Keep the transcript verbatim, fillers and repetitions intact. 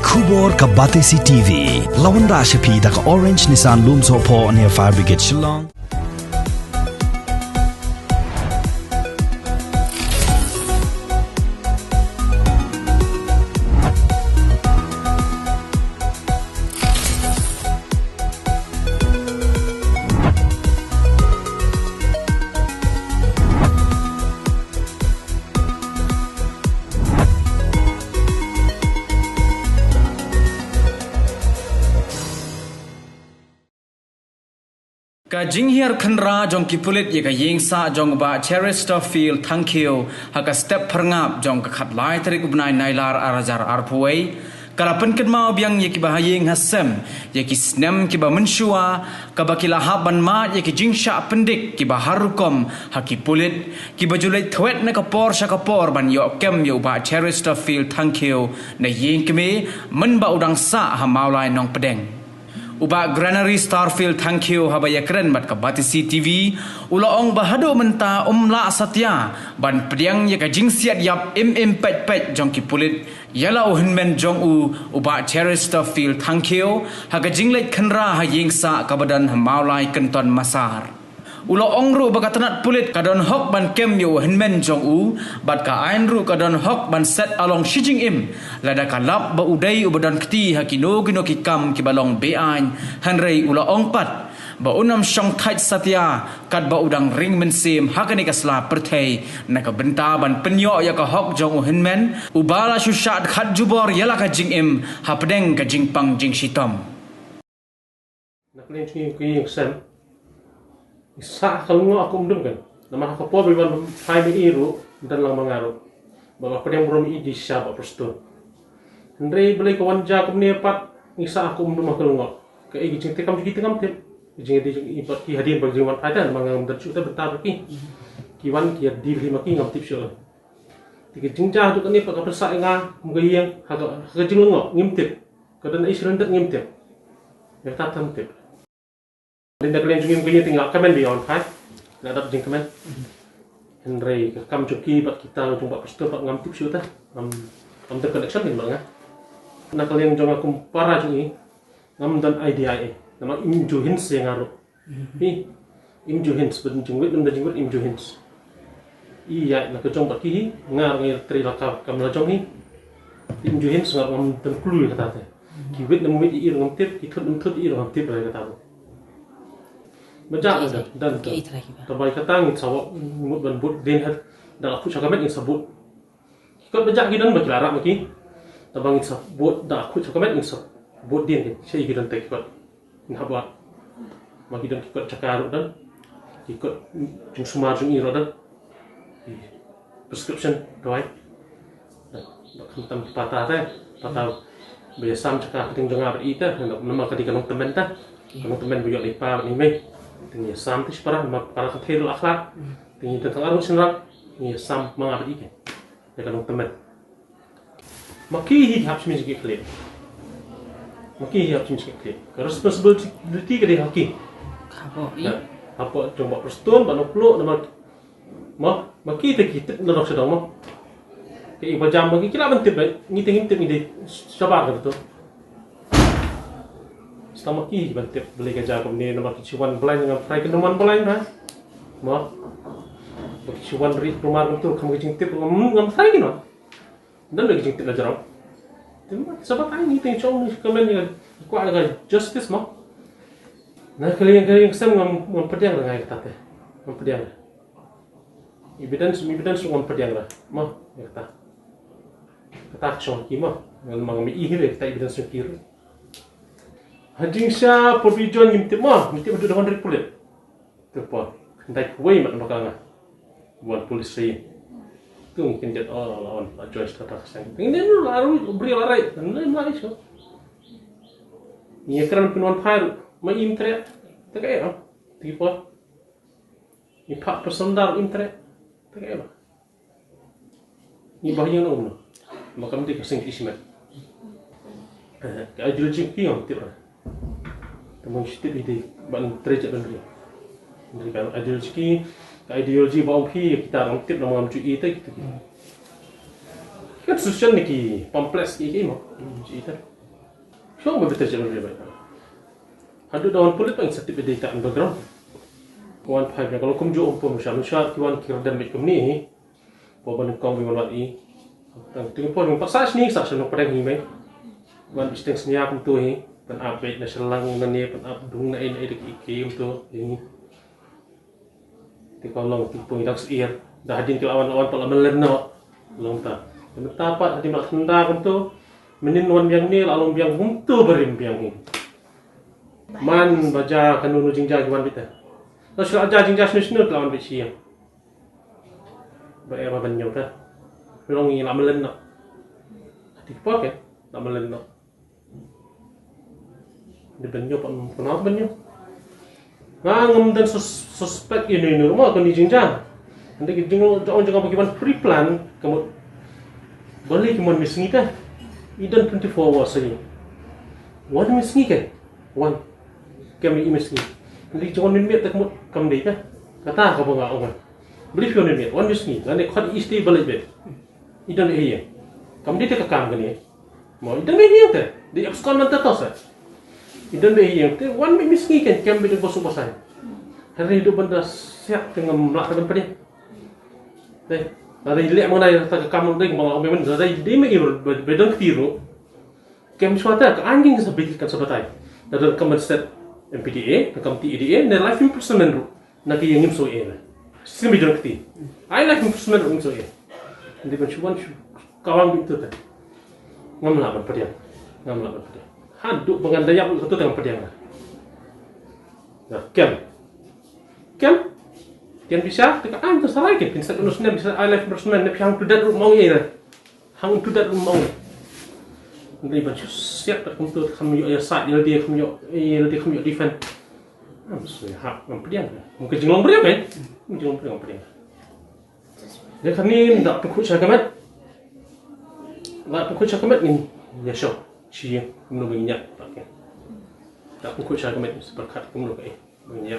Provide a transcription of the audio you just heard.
Khubor ka Batesi T V. La wanrah sha phi da ka Orange Nissan Lumsohphoh near Fire Brigade Shillong. Ka jinghiar khynra jong ki pulit ïa ka ïing sah jong u Bah Cheristerfield Thangkhiew ha ka step phyrngap jong ka khatlai tarik u bnai Nailar ar hajar arphew wei, ka la pynkynmaw biang ïa kiba ha ïing ha sem ïa ki snem kiba mynshuwa, kaba ki la hap ban mad ïa ki jingshah pyndik kiba har rukom ha ki pulit, kiba ju leit thwet na ka por sha ka por ban ïoh kem ïa u Bah Cheristerfield Thangkhiew na ïing kmie mynba u dang sah ha Mawlai Nongpdeng. U Bah Granary Starfield Thangkhiew haba ïakren bad ka Batesi T V, u la ong ba haduh mynta um lah satia ban pdiang ïa ka jingsiat ïap im im peit peit jong ki pulit ïa la u hynmen jong u, u Bah Cheristerfield Thangkhiew, ha ka jingleit khynra ha ïing sah kaba don ha Mawlai Kynton Massar. U la ong ruh ba ka tnat pulit ka don hok ban kem ïa u hynmen jong u, bad ka aiñ ruh ka don hok ban set along shi jingim, lada ka lap ba u dei uba don kti ha kino kino ki kam kiba long be-aiñ, hynrei u la ong pat ba un ym shong thait satia katba u dang ring mynsiem ha kane ka sla pyrthei na ka bynta ban pynïoh ïa ka hok jong u hynmen uba la shu shah khat jubor ïa la ka jingim hapdeng ka jingpang jingshitom. Na ka liang jong ngi ki ïing sem, ngi sah ha ka lyngngoh ha ka umdum kan. Namar ha ka por ba wan phai ma i ruh, don lang ma nga ruh, ba ka pdiang burom i, jingshisha Bah Prestone. Hynrei balei ka wan jia kumne pat, ngi sah ha ka umdum ha ka lyngngoh. Kaei ka jingtip kam jong ki te ngam tip. Ka jingïadei jong i bad ki hadien ba ki jingwan phai te, namar ngam don shuh te bynta bad ki. Ki wan ki ïadei hi ma ki, ngam tip shuh. Te ka jingjia haduh kane pat ka pynsah ïa nga kum ka ïing ha ka, ha ka jinglyngngoh ngim tip. Ka don ei surrender ngim tip. Ïa kata tam tip. Lynda ka liang jong ngi kum ka ïing te ngi la kmen ba ïa wan phai. La dap jingkmen. Hynrei ka kam jong ki bad kita jong Bah Prestone pat ngam tip shuh te. Ngam, ngam don connection bad nga. Na ka liang jong nga kum para jong i, ngam don idea ei. Namar im ju hints ïa nga ruh. Hi, im ju hints, ban jingwit, nam da jingwit, im ju hints. I ïa na ka jong bad ki hi, nga ruh ngi trei la ka kam la jong hi. Im ju hints, nga ruh ngam don clue ïa kata te. Ki wit nam wit i ruh ngam tip, ki thut nam thut i ruh ngam tip ïa kata ruh. Ba jah, ki, dan, dan, ki, taba ïa kata ngin sa mut ban bud dien ha, da la put sha ka met ngin sa bud. Ki kot ba jah ki don ba ki la rah ma ki. Taba ngin sa bud da khut sha ka met ngin sa bud dien ki. Sha ki don te ki kot. Ngin hap wad. Ma ki don ki kot jaka ruh don. Ki kot jingsumar jong i ruh don. Ki prescription dawai. Ba khamtam ki pata te. Pata ba ïa sam jaka ka ding jong nga bad i te. Namar ka dei ka nongtymmen te. Ka nongtymmen ba ïoh na i pa bad na i mei. Te ngi ïa sam te shi para, namar para kynthei ruh la khlad. Te ngi don tang ar ngut shynrang. Ngi ïa sam ma nga bad i ke. Ïa ka nongtymmen. Ma ki hi hap shim jingkitkhlieh. Ma ki hi hap shim jingkitkhlieh. Ka responsibility ka dei ha ki. Hapoh i. Ha, hapoh jong Bah Prestone, Bah Nongpluh, namar ma, ma ki te ki tip na dok sha dong ma. Ka i ba jam ma ki, ki lah ban tip, ngi te ngim tip, ngi dei shabar ka to. Sdang ma ki hi ban tip balei ka jia kumne, namar ki shu wan blind, ngam tharai kin wan blind ra. Ma, ba ki shu wan rit kumar kumtu, kham ka jingtip, ngam, ngam tharai kin wan. Don da ka jingtip na jrong. Te ma, sa batai ngi te shong ngi kmen ngi kwah ka justice ma. Na ka liang ka liang sem ngam, ngam pdiang da ngai kata te. Ngam pdiang. Evidence, evidence ngam pdiang da. Ma, ïa kata. Kata ka shong ki ma. Ngam mang mi ihir ïa kata evidence ki. Ha jingshisha por ba i jon ngim tip ma, ngim tip haduh da wan ri pulit. Te por, khyndai phew wei mat ba ka nga. Wan pulit sha ïing. Tu ngi kyndit, oh, la wan, la join sha kata ka seng. Ngi ne la ru, briew la rai, ngi ne la rai sha. Ngi ïa kren pynwan phai ruh, ma im treh. Te kaei, oh. Te por. Ngi phah person dar im treh. Te kaei, oh. Ngi bah ïa nong no. Ma kam dei ka seng ki shimet. Ka ideology ki ngam tip ra. Te ma ngi shu tip i dei ban trei jait ban ri. Dei ka ideology ki, ka ideology ba ong phi ïa kita ngam tip, namar ngam ju i te kita ki. Constitution ne ki pamphlets ki ki mo. Ji ta. Shong ba betul je mo ba. Haduh da wan pulit pang sa tip dei ta underground. Wan phai ba kalau kumjuh umpur musha musha ki wan ki redam bit kumni. Ba ban kong ba wan wat i. Tang ting por ba sa sni sa sni pdeng hi mai. Wan bit teng sni akum tu hi. Ban ap bit na selang na ne ban ap dung na in ai dek i ki um tu hi. Te ka long ti pung dak sir. Da hadin ki lawan lawan pala melen no. Long ta. Te mynta pat hadin ba thenda kumtu. Menin wan biang ni la long biang kumtu barim biang ni. Man ba ja ka nunu jingja ki wan bita. La sila ja jingja snu snu la wan bit siang. Ba e ba ban nyau ta. Long ni la melen no. Ti pok ke la melen no. Di benyo pa pa na benyo. Nga ngam dan sus- suspect ini ni rumah ko ni jingjang. Nanti ki jing jong jong ki ban pre-plan kamu. Balik ki mon misngi ka. Idan twenty four hours saja. Wan misngi ka. Wan. Kami i misngi. Nanti jong min miat tak mut kam dei ka. Kata ka ba nga ong. Balik ki mon miat wan misngi. Nanti khot isti balik bet. Idan eh iya. Kam dei ka kam kani. Mo idan eh iya te. Di abskon man ta tos. Idan eh iya te wan mi misngi kan kam bi bosu bosai. Hari hidup benda siap dengan melak dan pedih. Deh. Hari lek mengenai ta ka kam dei mengenai mengenai hari di me iru bedang ketiru. Kem shwa ta ka angin ka sabit ka sabatai. Da da kam set M P D A, da kam T A D A, ne life imprisonment ru. Na ki yang im so e na. Simi dang kti. Ai life imprisonment ru im so e. Ndi ban shuwan shu kawang bi tu ta. Ngam la ban padiang. Ngam la ban padiang. Haduh bangan dayak tu tang padiang. Na kem. Kem. Kem bisa ta ka ang ta sarai ke pin set unus ne bisa ai life imprisonment ne piang tu dat ru mong e na. Hang tu dat rum ong. Ngi ban shu siap kat kum tu kham ïoh ïa side ïa lade kham ïoh ïa lade kham ïoh defend. Am sui hap ngam pdiang. Mungkin jinglong beriam kan? Jinglong beriam pdiang. Ïa kane da pengkut sha kamet. La pengkut sha kamet ngin ïa shoh. Shi ïa kumno ngin ïa. Da pengkut sha kamet seperkat kumno ka eh. Ngin ïa.